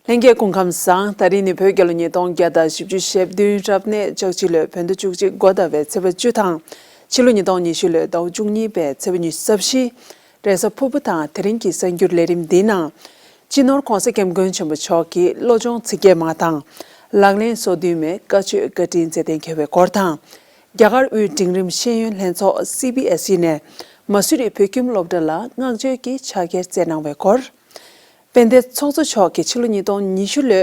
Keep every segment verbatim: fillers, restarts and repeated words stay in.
ལྷན་རྒྱས་སྐུ་ཁམས་བཟང་། ད་རིང་ནི་བོད་རྒྱལ་ལོ་ཉིས་སྟོང་བརྒྱ་དང་བཞི་བཅུ་ཞེ་བདུན་རབ་གནས་ལྕགས་བྱི་ལོའི་བོད་ཟླ་བཅུ་གཅིག་འགོ་ཟླ་བའི་ཚེས་པ་བཅུ་དང་། ཕྱི་ལོ་ཉིས་སྟོང་ཉི་ཤུ་ལོའི་ཟླ་བ་བཅུ་གཉིས་པའི་ཚེས་པ་ཉི་ཤུ་རྩ་བཞི། རེས་གཟའ་ཕུར་བུ་དང་། དེ་རིང་གི་གསར་འགྱུར་ལས་རིམ་འདིའི་ནང་། སྤྱི་ནོར་༸གོང་ས་༸སྐྱབས་མགོན་ཆེན་པོ་མཆོག་གིས་བློ་སྦྱོང་ཚིག་བརྒྱད་མ་དང་། ལག་ལེན་སོ་བདུན་མའི་བཀའ་ཆོས་བཀའ་དྲིན་མཛད་གཏན་འཁེལ་བའི་སྐོར་དང་། རྒྱ་གར་དབུས་འབྲིང་རིམ་ཤེས་ཡོན་ལྷན་ཚོགས་སི་བི་ཨེས་ཨི་ནས་མ་སུ་རི་བོད་ཁྱིམ་སློབ་གྲྭ་ལ་བསྔགས་བརྗོད་ཀྱི་ཕྱག་འཁྱེར་བསྩལ་གནང་བའི་སྐོར། དཔལ་ལྡན་ཚོགས་གཙོ་མཆོག་གིས་ཕྱི་ལོ་ཉིས་སྟོང་ཉི་ཤུ་ལོའི་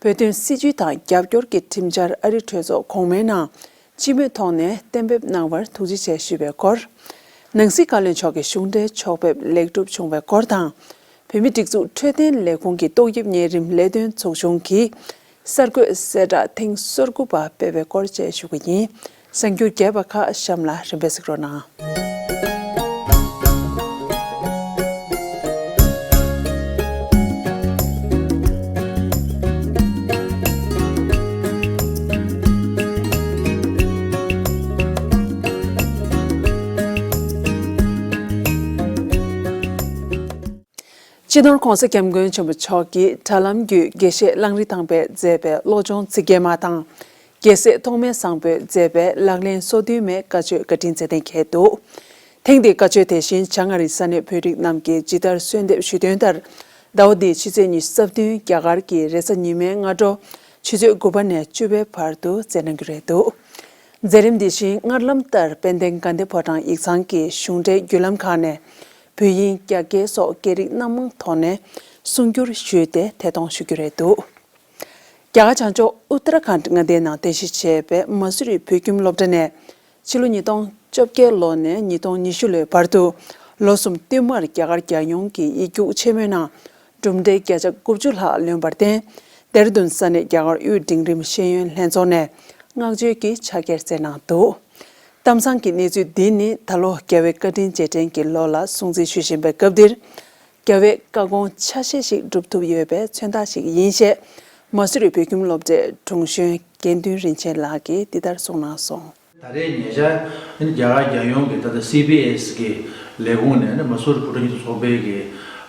བོད་དོན་སྲིད་བྱུས་དང་རྒྱབ་སྐྱོར་གྱི་ཁྲིམས་འཆར་ཨ་རི་གྲོས་ཚོགས་གོང་མའི་ནང་སྤྱི་མོས་ཐོག་ནས་གཏན་འབེབས་གནང་བར་ཐུགས་རྗེ་ཆེ་ཞུས་པའི་སྐོར། ནང་སྲིད་བཀའ་བློན་མཆོག་གི་གཞུང་འབྲེལ་ཕྱོགས་ཕེབས་ལེགས་གྲུབ་བྱུང་བའི་སྐོར་དང་། བོད་མིའི་སྒྲིག་འཛུགས་འཕྲོད་བསྟེན་ལས་ཁུངས་ཀྱི་ཏོག་དབྱིབས་གཉན་རིམས་ལས་དོན་ཚོགས་ཆུང་གིས་གསར་འགོད་གསལ་བསྒྲགས་ཐེངས་སོ་དགུ་པ་སྤེལ་བའི་སྐོར་བཅས་ཞུ་གི་ཡིན། གསར་འགྱུར་རྒྱས་པ་ཁག་གཤམ་ལ་རིམ་པས་གཟིགས་རོགས་གནང་། སྤྱི་ནོར་༸གོང་ས་༸སྐྱབས་མགོན་ཆེན་པོ་མཆོག་གིས་དྲ་ལམ་བརྒྱུད་དགེ་བཤེས་གླང་རི་ཐང་པས་མཛད་པའི་བློ་སྦྱོང་ཚིག་བརྒྱད་མ་དང་། རྒྱལ་སྲས་ཐོགས་མེད་བཟང་པོས་མཛད་པའི་ལག་ལེན་སོ་བདུན་མའི་བཀའ་ཆོས་བཀའ་དྲིན་མཛད་གཏན་འཁེལ་འདུག། ཐེངས་འདིའི་བཀའ་ཆོས་དེ་བཞིན་བྱང་ཨ་རིའི་ས་གནས་བོད་རིགས་རྣམས་ཀྱིས་ཇི་ལྟར་གསོལ་འདེབས་ཞུས་དོན་ལྟར། ཟླ་བ་འདིའི་ཕྱི་ཚེས་ཉི་ཤུ་རྩ་བདུན་རྒྱ་གར་གྱི་རེས་གཟའ་ཉི་མའི་སྔ་དྲོ་ཆུ་ཚོད་དགུ་པ་ནས་བཅུ་པའི་བར་དུ་མཛད་གནང་རྒྱུ་རེད་འདུག། མཛད་རིམ་འདི་བཞིན་སྔར་ལམ་ལྟར་དཔལ་ལྡན་དགའ་ལྡན་ཕོ་བྲང་ཡིག་ཚང་གི་གཞུང་འབྲེལ་བརྒྱུད་ལམ་ཁག་ནས་བོད་ཡིག་རྒྱ་སྐད་སོགས་སྐད་རིགས་སྣ་མང་ཐོག་ནས་གསུང་སྒྱུར་ཞུས་ཏེ་ཐད་གཏོང་ཞུ་རྒྱུ་རེད་འདུག། རྒྱ་གར་བྱང་ཕྱོགས་ཨུ་ཏར་ཁཱན་མངའ་སྡེའི་ནང་རྟེན་གཞི་བྱས་པའི་མ་སུ་རི་བོད་ཁྱིམ་སློབ་གྲྭ་ནས་ཕྱི་ལོ་ཉིས་སྟོང་བཅོ་བརྒྱད་ལོ་ནས་ཉིས་སྟོང་ཉི་ཤུ་ལོའི་བར་དུ་ལོ་གསུམ་བསྟུད་མར་རྒྱ་གར་རྒྱལ་ཡོངས་ཀྱི་ཡིག་རྒྱུགས་ཆེན་མོའི་ནང་གྲུབ་འབྲས་བརྒྱ་ཆ་དགུ་བཅུ་ལྷག་ལོན་པར་བརྟེན། ལྡེ་ར་ལྡུན་ས་གནས་རྒྱ་གར་དབུས་འབྲིང་རིམ་ཤེས་ཡོན་ལྷན་ཚོགས་ནས་བསྔགས་བརྗོད་ཀྱི་ཕྱག་འཁྱེར་བསྩལ་གནང་འདུག། གཏམ་བཟང་གི་གནས་ཚུལ་འདི་ནི་ད་ལོ་རྒྱལ་བའི་བཀའ་དྲིན་རྗེས་དྲན་གྱི་ལོ་ལ་སྲུང་བརྩི་ཞུ་བཞིན་པའི་སྐབས་འདིར། རྒྱལ་བའི་བཀའ་དགོངས་ཆ་ཤས་ཤིག་སྒྲུབ་ཐུབ་ཡོད་པའི་མཚོན་རྟགས་ཤིག་ཡིན་ཞེས། མ་སུ་རི་བོད་ཁྱིམ་སློབ་གྲྭའི་དྲུང་གཞོན་དགེ་འདུན་རིན་ཆེན་ལགས་ཀྱིས་འདི་ལྟར་གསུངས་གནང་སོང་། ད་རེས་ཉེ་ཆར་ཨ་ནི་རྒྱ་གར་རྒྱལ་ཡོངས་ཀྱི་ད་ལྟ་སི་བི་ཨེས་ཀྱི་ལས་ཁུངས་ནས་ཨ་ནི་མ་སུ་རི་བོད་ཕྲུག་སྤྱི་མཐུན་ཚོགས་པའི་གི་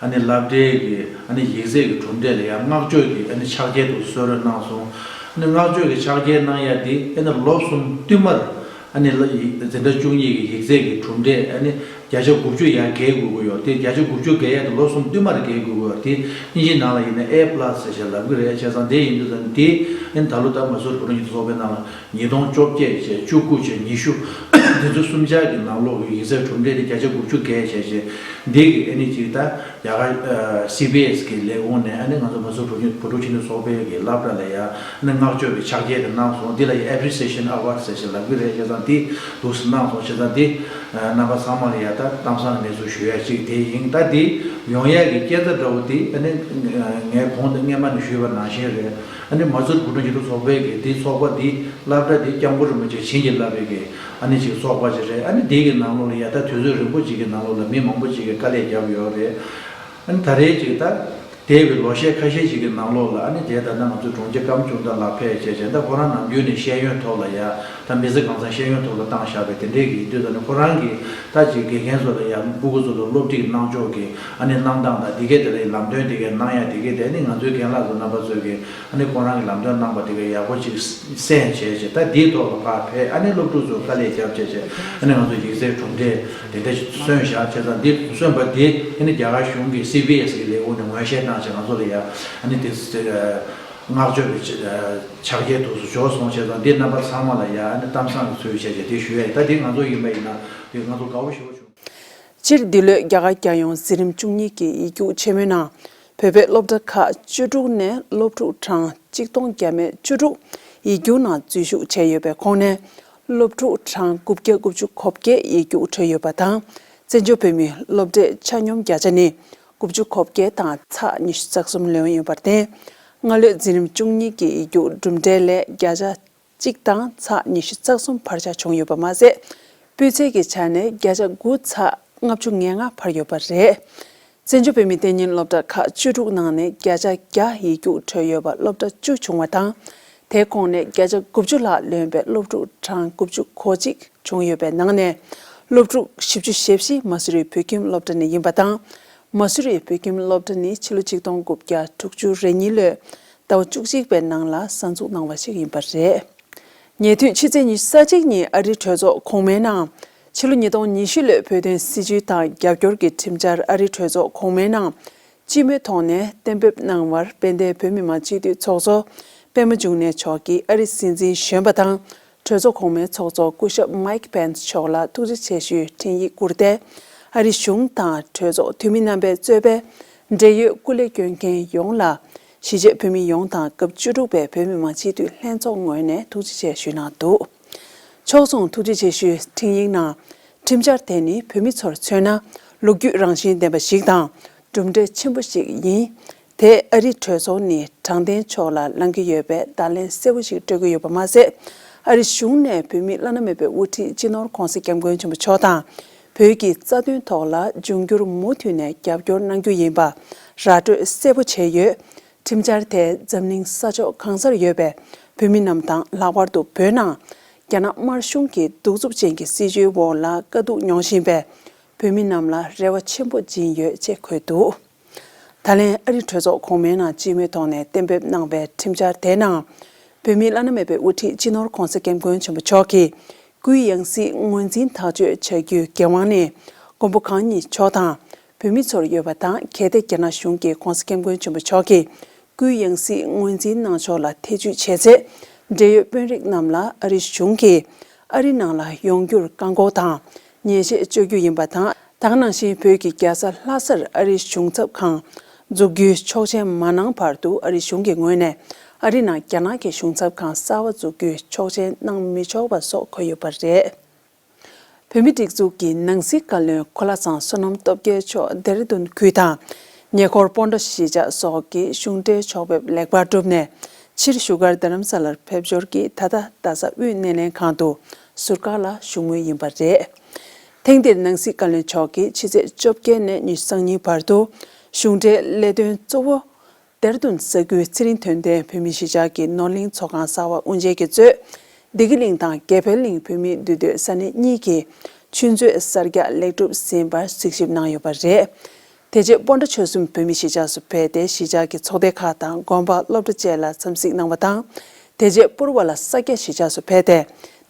ཨ་ནི་སློབ་གྲྭའི་གི་ཨ་ནི་ཡིག་ཚད་ཀྱི་གྲུབ་འབྲས་ལ་ཡང་བསྔགས་བརྗོད་ཀྱི་ཨ་ནི་ཕྱག་འཁྱེར་དུ་གསོལ་རས་གནང་སོང་། ཨ་ནི་བསྔགས་བརྗོད་ཀྱི་ཕྱག་འཁྱེར་གནང་ཡ་འདི་ཨ་ནི་ལོ་གསུམ་བསྟུད་མར་ཨ་ནི་ལ་ཡིག་འཛིན་གྲྭ་བཅུ་གཉིས་ཀྱི་ཡིག་ཚད་ཀྱི་གྲུབ་འབྲས་ཨ་ནི་བརྒྱ་ཆ་དགུ་བཅུ་ཡར་བརྒལ་དགོས་ཀྱི་ཡོད་དེ། བརྒྱ་ཆ་དགུ་བཅུ་བརྒལ་ཡ་དེ་ལོ་གསུམ་བསྟུད་མར་བརྒལ་དགོས་ཀྱི་ཡོད་དེ། དབྱིན་ཇིའི་ནང་ལ་ཡིན་ན་ཨེ་པ་ལ་སི་ཟེར་ཞེས་ལབ་ཀྱི་རེད། བྱས་ཙང་དེ་ཡིན་དུས་ཙང་དེ་ཨ་ནི་ད་ལོ་ད་མ་སུ་རི་བོད་ཕྲུག་སྤྱི་མཐུན་ཚོགས་པའི་ནང་ལ། ཉིས་སྟོང་བཅོ་བརྒྱད་བྱས་བཅུ་དགུ་བྱས་ཉི་ཤུ། འདི་ཚོ་གསུམ་ཆར་གྱི་ནང་ལོགས་ཀྱི་ཡིག་ཚད་གྲུབ་འབྲས་དེ་བརྒྱ་ཆ་དགུ་བཅུ་བརྒལ་བྱས་བྱས། འདི་གི་ཨ་ནི་ཅིག་ད་རྒྱ་གར་སི་བི་ཨེས་ཀྱི་ལས་ཁུངས་ནས་ཨ་ནི་ང་ཚོ་མ་སུ་བོད་ཕྲུག་བོད་ཕྲུག་སྤྱི་མཐུན་ཚོགས་པའི་གི་སློབ་གྲྭ་ལ་ཡ་ཨ་ནི་བསྔགས་བརྗོད་ཀྱི་ཕྱག་འཁྱེར་དེ་གནང་སོང་། འདི་ལ་ཡ་Appreciation Award ཟེར་ཞིག་ལབ་ཀྱི་རེད། བྱས་ཙང་འདི་འདུག་སེ་གནང་སོང་། བྱས་ཙང་འདི་རྣམ་པ་ཚང་མ་ལ་ཡ་ད་གཏམ་བཟང་གི་གནས་ཚུལ་ཞུ་ཡ་གཅིག་དེ་ཡིན། ད་འདི་ཡོང་ཡ་གི་སྐས་འཛེག་འདྲ་བོ་འདི་ཨ་ནི་ངས་གོང་དུ་སྔས་མ་ནས་ཞུས་པ་ནང་བཞིན་རེད། ཨ་ནི་མ་སུ་རི་བོད་ཕྲུག་སྤྱི་མཐུན་ཚོགས་པའི་གི་འདི་ཚོགས་པ་འདི། སློབ་གྲྭ་དེ་སྐྱབས་མགོན་རིན་པོ་ཆེ་བྱིན་གྱིས་བརླབས་པའི་གི་ཨ་ནི་ཅིག་ཚོགས་པ་ཅིག་རེད། ཨ་ནི་དེ་གི་ནང་ལོགས་ལ་ཡ་ད་དུས་ཚོད་རིང་པོ་ཅིག་གི་ནང་ལོགས་ལ་མི་མང་པོ་ཅིག་གིས་དཀའ་ལས་བརྒྱབ་ཡོད་རེད། ཨ་ནི་ད་རེས་ཅིག་ད་འདས་པའི་ལོ་ཤས་ཁ་ཤས་ཅིག་གི་ནང་ལོགས་ལ་ཨ་ནི་དེ་ད་ལྟ་ང་ཚོ་དྲུང་ཆེ་ཀམ་ཆུང་ད་ལགས་ཕེབས་བྱས་བྱས། ད་ཁོ་རང་ནམ་རྒྱུན་ནས་ཤེས་ཡོན་ཐོག་ལ་ཡ་ད་མི་ཚེ་གང་ཚང་ཤེས་ཡོན་ཐོག་ལ་བཏང་བཞག་པའི་དེ་འདྲས་ཀྱི་དུས་ད་ནི་ཁོ་རང་གིས་ད་ཅིག་དགེ་རྒན་ཚོ་ལ་ཡ་སྤུ་གུ་ཚོ་ལ་སློབ་ཁྲིད་གནང་ཕྱོགས་ཀྱི་ཨ་ནི་གནང་སྟངས་དང་དེ་གའི་དེ་ལ་ལམ་སྟོན་དེ་གའི་གནང་ཡ་དེ་གའི་དེ་ནི་ང་ཚོའི་རྒན་ལགས་ཚོ་རྣམ་པ་ཚོས་ཀྱི་ཨ་ནི་ཁོ་རང་གི་ལམ་སྟོན་གནང་པ་དེ་གའི་ཡག་པོ་ཅིག་གསན་བྱས་བྱས། ད་འདིའི་ཐོག་ལ་ཕར་ཕེབས། ཨ་ནི་སློབ་ཕྲུག་ཚོ་དཀའ་ལས་བརྒྱབ་བྱས་བྱས། ཨ་ནི་ང་ཚོ་ཡིག་ཚད་གྲུབ་འབྲས་དེ་འདྲ་ཞིག་སོན་བཞག་བྱས་ཙང་། འདི་སོན་པ་དེ་ཨ་ནི་རྒྱ་གར་གཞུང་གི་སི་བི་ཨེས་ཀྱི་ལས་ཁུངས་ནས་ངོས་བཞེས་གནང་བྱས་ང་ཚོ་ལ་ཡ་ཨ་ནི་དེ་བསྔགས་བརྗོད་ཀྱི་ཕྱག་འཁྱེར་དུ་འབྱོར་སོང་། བྱས་ཙང་འདི་རྣམ་པ་ཚང་མ་ལ་ཡ་ཨ་ནི་གཏམ་བཟང་གི་ཚུལ་བྱས་བྱས་དེ་ཞུ་ཡ་ཡིན། ད་འདི་ང་ཚོ་ཡིན་པ་ཡིན་ན་འདི་ང་ཚོ་དགའ་བོ་ཞེ་པོ་བྱུང་། སྤྱིར་འདི་ལོའི་རྒྱ་གར་རྒྱལ་ཡོངས་འཛིན་རིམ་བཅུ་གཉིས་ཀྱི་ཡིག་རྒྱུགས་ཆེན་མོའི་ནང་བོད་པའི་སློབ་གྲྭ་ཁག་བཅུ་དྲུག་ནས་སློབ་ཕྲུག་གྲངས་གཅིག་སྟོང་བརྒྱ་མེད་བཅུ་དྲུག་ཡིག་རྒྱུགས་ནང་འཛུལ་ཞུགས་བྱས་ཡོད་པའི་ཁོངས་ནས་སློབ་ཕྲུག་གྲངས་དགུ་བརྒྱ་དགུ་བཅུ་གོ་བརྒྱད་ཡིག་རྒྱུགས་འཕྲོད་ཡོད་པ་དང་། བཙན་བྱོལ་བོད་མིའི་སློབ་གྲྭའི་ཆ་སྙོམས་བརྒྱ་ཆ་ནི་དགུ་བཅུ་གོ་བརྒྱད་དང་ཚེག་ཉི་ཤུ་རྩ་གསུམ་ལོན་ཡོད་པར་བརྟེན། སྔ་ལོའི་འཛིན་རིམ་བཅུ་གཉིས་ཀྱི་ཡིག་རྒྱུགས་གྲུབ་འབྲས་ལས་བརྒྱ་ཆ་གཅིག་དང་ཚེག་ཉི་ཤུ་རྩ་གསུམ་བར་ཆད་བྱུང་ཡོད་པ་མ་ཟད། སྤུས་ཚད་ཀྱི་ཆ་ནས་བརྒྱ་ཆ་དགུ་ཚེག་ལྔ་བཅུ་ང་ལྔ་བར་ཡོད་པ་རེད། བཙན་བྱོལ་བོད་མིའི་གཏན་ཉིན་སློབ་གྲྭ་ཁག་བཅུ་དྲུག་ནང་ནས་བརྒྱ་ཆ་བརྒྱ་ཡིག་རྒྱུགས་འཕྲོད་ཡོད་པ་སློབ་གྲྭ་བཅུ་བྱུང་བ་དང་། དེའི་ཁོངས་ནས་བརྒྱ་ཆ་དགུ་བཅུ་ལྷག་ལོན་པའི་སློབ་ཕྲུག་གྲངས་དགུ་བཅུ་གོ་གཅིག་བྱུང་ཡོད་པའི་ནང་ནས། སློབ་ཕྲུག་བཞི་བཅུ་ཞེ་བཞི་མ་སུ་རི་བོད་ཁྱིམ་སློབ་གྲྭ་ནས་ཡིན་པ་དང་། མ་སུ་རི་བོད་ཁྱིམ་སློབ་གྲྭ་ནི་ཕྱི་ལོ་ཆིག་སྟོང་དགུ་བརྒྱ་དྲུག་ཅུ་རེ་གཉིས་ལོའི་ཟླ་བ་བཅུ་གཅིག་པའི་ནང་ལ་གསར་འཛུགས་གནང་བ་ཞིག་ཡིན་པ་རེད། ཉེ་དུས་ཕྱི་ཚེས་ཉི་ཤུ་རྩ་གཅིག་ཉིན་ཨ་རིའི་གྲོས་ཚོགས་གོང་མའི་ནང་། ཕྱི་ལོ་ཉིས་སྟོང་ཉི་ཤུ་ལོའི་བོད་དོན་སྲིད་བྱུས་དང་རྒྱབ་སྐྱོར་གྱི་ཁྲིམས་འཆར་ཨ་རིའི་གྲོས་ཚོགས་གོང་མའི་ནང་། སྤྱི་མོས་ཐོག་ནས་གཏན་འབེབས་གནང་བར་དཔལ་ལྡན་བོད་མི་མང་སྤྱི་འཐུས་ཚོགས་གཙོ་པད་མ་འབྱུང་གནས་མཆོག་གིས་ཨ་རིའི་སྲིད་འཛིན་གཞོན་པ་དང་། གྲོས་ཚོགས་གོང་མའི་ཚོགས་གཙོ་སྐུ་ཞབས་མའིག་པེན་སི་མཆོག་ལ་ཐུགས་རྗེ་ཆེ་ཞུའི་འཕྲིན་ཡིག་བསྐུར་ཏེ། ཨ་རིའི་གཞུང་དང་གྲོས་ཚོགས་འཐུས་མི་རྣམ་པའི་གཙོས་པའི་འབྲེལ་ཡོད་སྐུ་ལས་བསྐྱོན་མཁན་ཡོངས་ལ། གཞིས་བྱེས་བོད་མི་ཡོངས་དང་སྐབས་བཅུ་དྲུག་པའི་བོད་མི་མང་སྤྱི་འཐུས་ལྷན་ཚོགས་ངོས་ནས་ཐུགས་རྗེ་ཆེ་ཞུས་གནང་འདུག་ཕྱོགས་མཚུངས་ཐུགས་རྗེ་ཆེ་ཞུའི་འཕྲིན་ཡིག་ནང་། ཁྲིམས་འཆར་དེ་ནི་བོད་མི་ཚོར་མཚོན་ན་ལོ་རྒྱུས་རང་བཞིན་ལྡན་པ་ཞིག་དང་གྲུབ་འབྲས་ཆེན་པོ་ཞིག་ཡིན། དེས་ཨ་རིའི་གྲོས་ཚོགས་ནི་དྲང་བདེན་ཕྱོགས་ལ་ལངས་ཀྱི་ཡོད་པའི་བརྡ་ལན་གསལ་པོ་ཞིག་སྤྲོད་ཀྱི་ཡོད་པ་མ་ཟད། ཨ་རིའི་གཞུང་ནས་བོད་མིའི་བླ་ན་མེད་པའི་དབུ་ཁྲིད་སྤྱི་ནོར་༧གོང་ས་༧སྐྱབས་མགོན་ཆེན་པོ་མཆོག་དང་། བོད་ཀྱི་རྩ་དོན་ཐོག་ལ་འབྱུང་འགྱུར་མུ་མཐུད་ནས་རྒྱབ་སྐྱོར་གནང་རྒྱུ་ཡིན་པ་ར་སྤྲོད་གསལ་པོ་བྱས་ཡོད། ཁྲིམས་འཆར་དེས་འཛམ་གླིང་ས་ཕྱོགས་གང་སར་ཡོད་པའི་བོད་མི་རྣམས་དང་། ལྷག་པར་དུ་བོད་ནང་རྒྱ་ནག་དམར་གཞུང་གི་གདུག་རྩུབ་ཅན་གྱི་སྲིད་བྱུས་འོག་ལ་དཀའ་སྡུག་མྱོང་བཞིན་པའི་བོད་མི་རྣམས་ལ་རེ་བ་ཆེན་པོ་སྦྱིན་ཡོད་ཅེས་འཁོད་འདུག་ད་ལན་ཨ་རི་གྲོས་ཚོགས་གོང་མའི་ནང་སྤྱི་མོས་ཐོག་ནས་གཏན་འབེབས་གནང་བའི་ཁྲིམས་འཆར་དེའི་ནང་། བོད་མིའི་བླ་ན་མེད་པའི་དབུ་ཁྲིད་སྤྱི་ནོར་༧གོང་ས་༧སྐྱབས་མགོན་ཆེན་པོ་མཆོག་གིས་སྐུའི་ཡང་སྲིད་ངོས་འཛིན་ཐག་གཅོད་བྱ་རྒྱུའི་འགན་དབང་ནི་མགོན་པོ་གང་ཉིད་མཆོག་དང་བོད་མི་ཚོར་ཡོད་པ་དང་། གལ་ཏེ་རྒྱ་ནག་གཞུང་གིས་༧གོང་ས་༧སྐྱབས་མགོན་ཆེན་པོ་མཆོག་གི་སྐུའི་ཡང་སྲིད་ངོས་འཛིན་གནང་ཕྱོགས་ལ་ཐེ་ཇུས་བྱས་ཚེ། འབྲེལ་ཡོད་དཔོན་རིགས་རྣམས་ལ་ཨ་རི་གཞུང་གིས་ཨ་རི་ནང་ལ་ཡོང་རྒྱུར་བཀག་འགོག་དང་ཉེས་ཆད་གཅོད་རྒྱུ་ཡིན་པ་དང་། ད་ག་ནང་བཞིན་བོད་ཀྱི་རྒྱལ་ས་ལྷ་སར་ཨ་རིའི་གཞུང་ཚབ་ཁང་འཛུགས་རྒྱུའི་ཆོག་མཆན་མ་གནང་བར་དུ། ཨ་རིའི་གཞུང་གི་ངོས་ནས་ཨ་རི་ནང་རྒྱ་ནག་གི་གཞུང་ཚབ་ཁང་གསར་པ་འཛུགས་རྒྱུའི་ཆོག་མཆན་གནང་མི་ཆོག་པ་སོགས་འཁོད་ཡོད་པ་རེད། བོད་མིའི་སྒྲིག་འཛུགས་ཀྱི་ནང་སྲིད་བཀའ་བློན་གོ་ལ་ཚང་བསོད་ནམས་སྟོབས་རྒྱལ་མཆོག་ལྡེ་ར་ལྡུན་ཁུལ་དང་། ཉེ་འཁོར་སྤོན་ཊ་གཞིས་ཆགས་སོགས་ཀྱི་གཞུང་འབྲེལ་ཕྱོགས་ཕེབས་ལེགས་པར་གྲུབ་ནས། ཕྱིར་བཞུགས་སྒར་རྡ་རམ་ས་ལར་ཕེབས་འབྱོར་གྱིས། ད་ལྟ་རྡ་ས་དབུས་སྣེ་ལེན་ཁང་དུ་ཟུར་བཀག་ལ་བཞུགས་མུས་ཡིན་པ་རེད། ཐེངས་འདིར་ནང་སྲིད་བཀའ་བློན་མཆོག་གིས་ཕྱི་ཚེས་བཅོ་བརྒྱད་ནས་ཉི་ཤུ་རྩ་གཉིས་བར་དུ་གཞུང་འབྲེལ་ལས་དོན་གཙོ་བོ། ལྡེ་ར་ལྡུན་ས་ཁུལ་ཚེ་རིང་དོན་ལྡན་བོད་མིའི་གཞིས་ཆགས་ཀྱི་ནོར་གླིང་ཚོགས་ཁང་གསར་པ་དབུ་འབྱེད་ཀྱི་གཙོས། བདེ་སྐྱིད་གླིང་དང་དགེ་འཕེལ་གླིང་བོད་མིའི་འདུས་སྡོད་ས་གནས་གཉིས་ཀྱི་ཆུ་མཛོད་གསར་རྒྱག་ལེགས་གྲུབ་ཟིན་པར་གཟིགས་ཞིབ་གནང་ཡོད་པ་རེད། དེ་རྗེས་སྤོན་ཊ་ཆོལ་གསུམ་བོད་མིའི་གཞིས་ཆགས་སུ་ཕེབས་ཏེ། གཞིས་ཆགས་ཀྱི་ཚོགས་སྡེ་ཁག་དང་དགོན་པ་སློབ་གྲྭ་བཅས་ལ་འཚམས་གཟིགས་གནང་བ་དང་། དེ་རྗེས་པུར་བ་ལ་ས་སྐྱ་གཞིས་ཆགས་སུ་ཕེབས་ཏེ།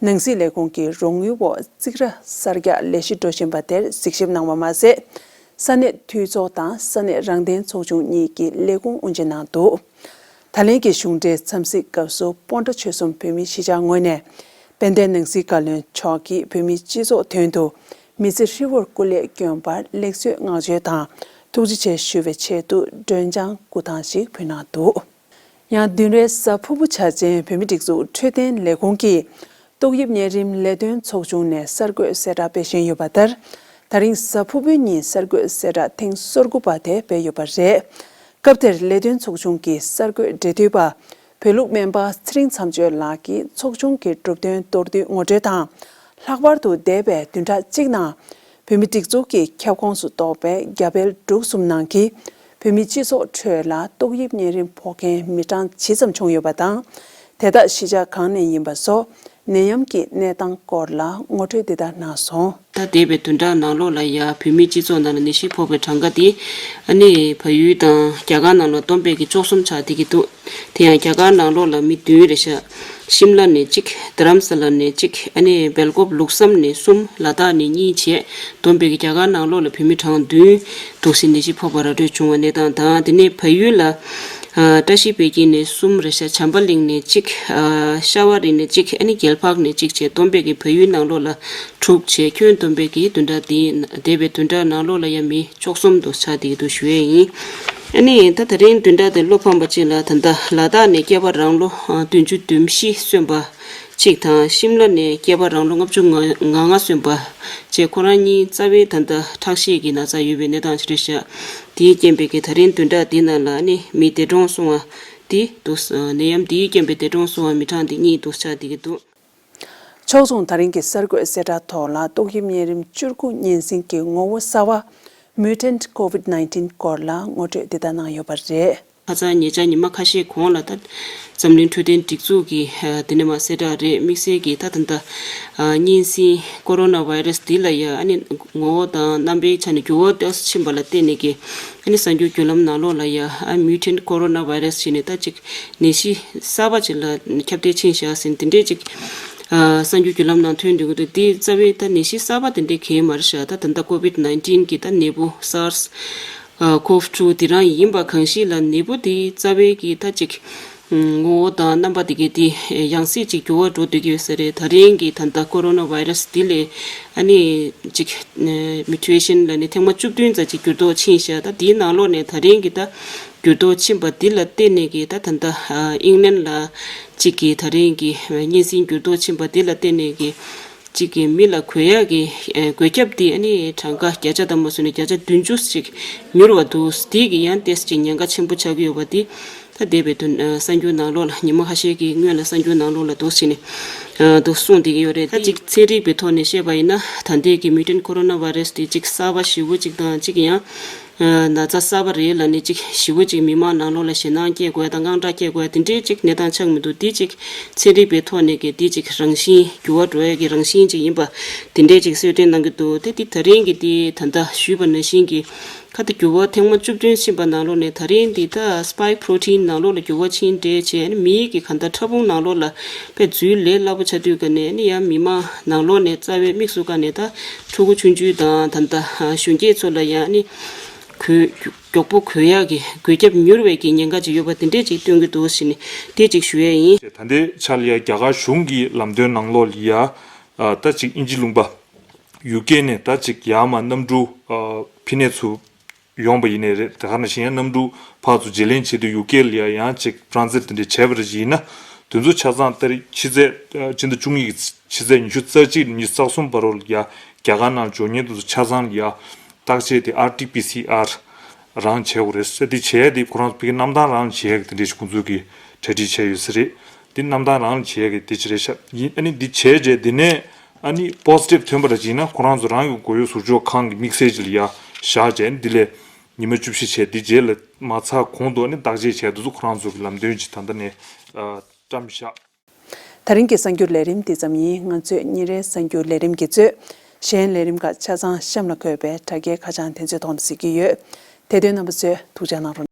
ནང་སྲིད་ལས་ཁུངས་ཀྱི་རོགས་དངུལ་འོག་རྩིག་ར་གསར་རྒྱག་ལས་གཞི་འགྲོ་བཞིན་པ་དེར་གཟིགས་ཞིབ་གནང་བ་མ་ཟད། ས་གནས་འཐུས་ཚོགས་དང་ས་གནས་རང་བདེན་ཚོགས་ཆུང་གཉིས་ཀྱི་ལས་ཁུངས་དབུ་འབྱེད་གནང་འདུག་ད་ལན་གྱི་གཞུང་འབྲེལ་འཚམས་གཟིགས་སྐབས་སུ། སྤོན་ཊ་ཆོལ་གསུམ་བོད་མིའི་གཞིས་ཆགས་ངོས་ནས་དཔལ་ལྡན་ནང་སྲིད་བཀའ་བློན་མཆོག་གིས་བོད་མིའི་སྤྱི་ཚོགས་དོན་དུ་མི་ཚེ་ཧྲིལ་བོར་སྐུ་ལས་བསྐྱོན་པར་ལེགས་གསོལ་བསྔགས་བརྗོད་དང་ཐུགས་རྗེ་ཆེ་ཞུ་བའི་ཆེད་དུ་སྒྲོན་ལྗང་སྐུ་ཐང་ཞིག་ཕུལ་གནང་འདུག་ཡང་བདུན་རེའི་གཟའ་ཕུར་བུ་འཆར་ཅན་བོད་མིའི་སྒྲིག་འཛུགས་འཕྲོད་བསྟེན་ལས་ཁུངས་ཀྱིས་ཏོག་དབྱིབས་གཉན་རིམས་ལས་དོན་ཚོགས་ཆུང་ནས་གསར་འགོད་གསལ་བསྒྲགས་སྤེལ་བཞིན་ཡོད་པ་ལྟར། ད་རིང་གཟའ་ཕུར་བུའི་ཉིན་གསར་འགོད་གསལ་བསྒྲགས་ཐེངས་སོ་དགུ་པ་དེ་སྤེལ་ཡོད་པ་རེད། སྐབས་དེར་ལས་དོན་ཚོགས་ཆུང་གི་གསར་འགོད་འབྲེལ་མཐུད་པ། བོད་ལུགས་སྨན་པ་ཚེ་རིང་མཚམས་གཅོད་ལགས་ཀྱིས་ཚོགས་ཆུང་གི་གྲུབ་དོན་མདོར་བསྡུས་ངོ་སྤྲོད་དང་། ལྷག་པར་དུ་འདས་པའི་བདུན་ཕྲག་གཅིག་ནང་། བོད་མིའི་སྒྲིག་འཛུགས་ཀྱི་ཁྱབ་ཁོངས་སུ་གཏོགས་པའི་རྒྱ་བལ་འབྲུག་གསུམ་ནང་གི་བོད་མིའི་སྤྱི་ཚོགས་ཁྲོད་ལ་ཏོག་དབྱིབས་གཉན་རིམས་ཕོག་མཁན་མི་གྲངས་ཇི་ཙམ་བྱུང་ཡོད་པ་དང་། དེ་དག་གཞིས་ཆགས་གང་ནས་ཡིན་པ་སོགས་ནད་ཡམས་ཀྱི་གནས་སྟངས་སྐོར་ལ་ངོ་སྤྲོད་འདི་ལྟར་གནང་སོང་། ད་འདས་པའི་བདུན་ཕྲག་ནང་ལོགས་ལ་ཡ་བོད་མིའི་སྤྱི་ཚོགས་ནང་ལ་ནད་གཞི་ཕོག་པའི་གྲངས་ཀ་དེ་ཨ་ནི་བལ་ཡུལ་དང་རྒྱ་གར་ནང་ལ་བསྡོམས་པས་ཀྱི་བཅུ་གསུམ་ཆགས་བསྡད་ཀྱི་འདུག་དེ་ཡང་རྒྱ་གར་ནང་ལོགས་ལ་མི་བདུན་རེད་ཤག་ཤིམ་ལ་ནས་གཅིག་རྡ་རམ་ས་ལ་ནས་གཅིག་ཨ་ནི་སྦེལ་ཀོབ་ལུག་སམ་ནས་གསུམ། ལ་དྭགས་ནས་གཉིས་བྱས། བསྡོམས་པས་ཀྱི་རྒྱ་གར་ནང་ལོགས་ལ་བོད་མི་གྲངས་བདུན་འདུག་སེ་ནད་གཞི་ཕོག་པ་ར་སྤྲོད་བྱུང་བ་གནས་སྟངས་དང་། དེ་ནས་བལ་ཡུལ་ལ་ཨ་བཀྲ་ཤིས་བདེ་སྐྱིད་ནས་གསུམ་རེད་ཤག་བྱམས་པ་གླིང་ནས་གཅིག་ཨ་ཤ་བ་རི་ནས་གཅིག་ཨ་ནི་རྒྱལ་འཕགས་ནས་གཅིག་བྱས། བསྡོམས་པས་ཀྱི་བལ་ཡུལ་ནང་ལོགས་ལ་དྲུག་བྱས། ཁྱོན་བསྡོམས་པས་ཀྱི་བདུན་ཕྲག་འདི་འདས་པའི་བདུན་ཕྲག་ནང་ལོགས་ལ་ཡ་མི་བཅུ་གསུམ་དུ་ཆགས་བསྡད་ཀྱི་འདུག་ཞུ་ཡས་ཡིན། ཨ་ནི་ད་དེ་རིང་བདུན་ཕྲག་དེ་བློ་ཕམ་པ་གཅིག་ལ། ད་ལྟ་ལ་དྭགས་ནས་སྐྱེས་པ་རང་ལོ་བདུན་ཅུ་དོན་བཞི་སོན་པ་གཅིག་དང་། ཤིམ་ལ་ནས་སྐྱེས་པ་རང་ལོ་ལྔ་བཅུ་ང་ལྔ་སོན་པ་བཅས། ཁོ་རང་གཉིས་རྩ་བའི་ད་ལྟ་ཁྲག་ཤེད་ཀྱི་ན་ཚ་ཡོད་པའི་གནས་སྟངས་ཤིག་རེད་ཤག་དེའི་རྐྱེན་པས་ཀྱི་ད་རིང་བདུན་ཕྲག་འདི་ནང་ལ་ཨ་ནི་མི་འདས་གྲོངས་སོང་བ་དེ་འདུག་ནད་ཡམས་དེའི་རྐྱེན་པས་འདས་གྲོངས་སོང་བ་མི་གྲངས་དེ་གཉིས་འདུག་ཆགས་བསྡད་ཀྱི་འདུག་ཕྱོགས་མཚུངས་ད་རིང་གི་གསར་འགོད་གསལ་བསྒྲགས་ཐོག་ལ། ཏོག་དབྱིབས་གཉན་རིམས་བཅུ་དགུ་གཉན་སྲིན་གྱི་ངོ་བོ་གསར་བ་Mutant COVID nineteen སྐོར་ལ་ངོ་སྤྲོད་འདི་ལྟར་གནང་ཡོད་པ་རེད། ཁ་སང་ཉེ་ཆར་ཉི་མ་ཁ་ཤས་གོང་ལ་ད་འཛམ་གླིང་འཕྲོད་བསྟེན་སྒྲིག་འཛུགས་ཀྱི་དེ་ནས་མ་གསལ་བསྒྲགས་རེད། དམིགས་བསལ་གྱི་ད་ད་ལྟ་གཉན་སྲིན་ཀོ་རོ་ན་བྷའི་རེ་སི་འདི་ལ་ཡ་ཨ་ནི་ངོ་བོ་དང་རྣམ་པའི་ཆ་ནས་འགྱུར་བ་ཏོག་ཙམ་ཕྱིན་པ་ལ་བརྟེན་ནས་ཀྱི་ཨ་ནི་གསར་འགྱུར་བརྒྱུད་ལམ་ནང་ལོགས་ལ་ཡ་ཨ་mutant coronavirus་ཞེས་ནས་ད་ཅིག་ནད་གཞི་གསར་པ་ཅིག་ལ་ཁྱབ་གདལ་ཕྱིན་བཞག་ཟིན་དེ་འདྲས་ཅིག་གསར་འགྱུར་བརྒྱུད་ལམ་ནང་ཐོན་འདུག་གི་འདུག་འདི་རྩ་བའི་ད་ནད་གཞི་གསར་པ་དེ་འདྲས་གང་ཡང་མ་རེད་ཤག་ད་ད་ལྟ་COVID nineteen་གི་ད་ནད་འབུ་SARS ཨ་CoV two་དེ་རང་ཡིན་པ་གང་ཞིག་ལ་ནད་འབུ་དེ་རྩ་བའི་གི་ད་ཅིག་ངོ་བོ་དང་རྣམ་པ་དེ་གའི་དེ་ཡང་སྲིད་ཅིག་འགྱུར་བ་འགྲོ་སྡོད་ཀྱི་ཡོད་ས་རེད། ད་རིང་གི་ད་ལྟ་ཀོ་རོ་ན་བྷའི་རེ་སི་དེ་ལས་ཨ་ནི་ཅིག་mutation་ལ་ནི་ཐེངས་མ་བཅུ་བདུན་ཙམ་ཅིག་འགྱུར་ལྡོག་ཕྱིན་ཤག་ད་དེའི་ནང་ལོགས་ནས་ད་རིང་གི་ད་འགྱུར་ལྡོག་ཕྱིན་པ་དེ་ལ་བརྟེན་ནས་གི་ད་ད་ལྟ་ཨིང་ལན་ལ་ཅིག་གི་ད་རིང་གི་གཉན་སྲིན་འགྱུར་ལྡོག་ཕྱིན་པ་དེ་ལ་བརྟེན་ནས་གི་གཅིག་གི་མི་ལ་འགོས་ཡག་གི་ཨེ་འགོས་ཁྱབ་དེ་ཨ་ནི་གྲངས་ཀ་བརྒྱ་ཆ་ལྟ་བུ་བཟོས་ནས་བརྒྱ་ཆ་བདུན་ཅུ་ཞིག་མྱུར་བ་འདུག་དེ་གི་ཡང་ཏོག་ཙམ་ཅིག་ཉེན་ཁ་ཆེན་པོ་ཆགས་ཀྱི་ཡོད་པ་དེ་ད་འདས་པའི་དུས་ཨ་གསར་འགྱུར་ནང་ལོགས་ལ་ཉི་མ་ཁ་ཤས་ཀྱི་སྔོན་ལ་གསར་འགྱུར་ནང་ལོགས་ལ་འདུག་ཟེར་ནས་ཨ་འདུག་གསུངས་བསྡད་ཀྱི་ཡོད་རེད། ད་ཅིག་ཚན་རིག་པའི་ཐོག་ནས་བཤད་པ་ཡིན་ན་ད་ལྟའི་གི་mutant coronavirus་དེ་ཅིག་གསར་པ་ཞེ་པོ་ཅིག་དང་ཅིག་ཡང་ན་ཚ་གསར་པ་རེད་ལབ་ནས་ཅིག་ཞེ་པོ་ཅིག་མི་མང་ནང་ལོགས་ལ་ཞེད་སྣང་སྐྱེ་དགོས་དང་དངངས་སྐྲག་སྐྱེ་དགོས་དེ་འདྲའི་ཅིག་གནས་སྟངས་ཆགས་མི་འདུག་དེ་ཅིག་ཚན་རིག་པའི་ཐོག་ནས་ཀྱི་དེ་ཅིག་རང་བཞིན་འགྱུར་བ་འགྲོ་ཡས་ཀྱི་རང་བཞིན་ཅིག་ཡིན་པ་དེ་འདྲའི་ཅིག་གསལ་སྟོན་གནང་གི་འདུག་དེ་དེ་ད་རིང་གི་དེ་ད་ལྟ་ཞུས་པ་ནང་བཞིན་གྱི་ཁ་ད་འགྱུར་བ་ཐེངས་མ་བཅུ་བདུན་ཕྱིན་པ་ནང་ལོགས་ནས་ད་རིང་འདི་ད་spike protein་ནང་ལོགས་ལ་འགྱུར་བ་ཕྱིན་འདྲ་བྱས་ནས་མིའི་གི་ག་ད་ཕྲ་ཕུང་ནང་ལོགས་ལ་དཔེ་འཛུལ་ལས་སླ་པོ་ཆགས་དུས་ཀ་ནས་ནི་ཡང་མི་མང་ནང་ལོགས་ནས་རྩ་བའི་དམིགས་སུ་བཀར་ནས་ད་ཕྲུ་གུ་ཆུང་ཆུང་དང་ད་ད་གཞོན་སྐྱེས་ཚོ་ལ་ཡང་ནི་འགོས་མགྱོགས་པོ་འགོས་ཡག་གི་འགོས་ཁྱབ་མྱུར་བའི་གི་ཉེན་ཁ་ཅིག་ཡོད་པ་དེ་འདྲས་ཅིག་སྟོན་གྱི་འདུག་ཟེར་ནས་དེ་ཅིག་ཞུ་ཡས་ཡིན། ད་ལྟའི་ཆ་ལ་ཡང་རྒྱ་གར་གཞུང་གི་ལམ་སྟོན་ནང་ལོགས་ལ་ཡ་ད་ཅིག་དབྱིན་ཇི་ལུང་པ་ཡུ་ཀེ་ནས་ད་ཅིག་ཡར་མར་གནམ་གྲུ་ཨ་ཕི་ནས་ཚུར་ཡོང་པ་ཡིན་ནའི་རེད། དེ་ག་ནང་བཞིན་ཡང་གནམ་གྲུ་ཕར་ཚུར་བརྗེ་ལེན་བྱེད་དུས་ཡུ་ཀེ་ལ་ཡ་ཡང་ཅིག་ཊེ་རན་སིཊ་དེ་འདྲས་བྱས་པ་རེད་ཡིན་ན་དེ་ཚོ་ཆ་ཚང་ཏ་རིག་ཕྱི་ཚེས་ཨ་ཕྱི་ཟླ་བཅུ་གཉིས་ཀྱི་ཕྱི་ཚེས་ཉི་ཤུ་རྩ་གཅིག་ནས་ཉི་ཤུ་རྩ་གསུམ་བར་རོ་ལ་ཡ་རྒྱ་གར་ནང་འབྱོར་མཁན་དེ་ཚོ་ཆ་ཚང་ལ་ཡ་བརྟག་དཔྱད་དེ་ཨར་ཊི་ཕི་སི་ཨར་རང་བྱེད་དགོས་རེད་ཟེར། དེ་བྱས་དེ་ཁོ་རང་ཚོ་ཕ་གི་གནམ་ཐང་རང་ལ་བྱེད་ཡག་གི་དེ་འདྲས་ཞིག་ཁོང་ཚོས་ཀྱི་གྲ་སྒྲིག་བྱས་ཡོད་ས་རེད། དེ་གནམ་ཐང་རང་ལ་བྱེད་ཡག་གི་དེ་ཅི་རེད་ཤག་ཡིན། ཨ་ནི་འདི་བྱས་རྗེས་དེ་ནས་ཨ་ནི་པོ་སི་ཊིབ་ཐོན་པ་ར་ཅིག་ཡིན་ན་ཁོ་རང་ཚོ་རང་གི་མགོ་གཡོག་ཟུར་འཇོག་ཁང་གི་དམིགས་བསལ་ཅིག་ལ་ཡ་བཞག་བྱས་ནས་འདི་ལས་ཉི་མ་བཅུ་བཞི་བྱས་དེ་རྗེས་ལ་མ་ཚར་གོང་དུ་ཨ་ནི་བརྟག་དཔྱད་བྱས་དེ་ཚོ་ཁོ་རང་ཚོ་གི་ལམ་སྟོན་ཅིག་ད་ལྟ་ནས་ཨ་བཀྲམ་བཞག་ད་རིང་གི་གསར་འགྱུར་ལས་རིམ་འདི་ཙམ་ཡིན། ང་ཚོས་ཉིན་རེའི་གསར་འགྱུར་ལས་རིམ་གྱི་གཙོས་གཞན་ལས་རིམ་ཁག་ཆ་ཚང་གཤམ་ལ་འཁོད་པའི་དྲ་རྒྱའི་ཁ་བྱང་དེ་ཚོའི་ཐོག་ནས་གཟིགས་ཀྱི་ཡོད། དེ་དོན་རྣམ་པ་ཚོས་ཐུགས་ཅག་གནང་རོགས།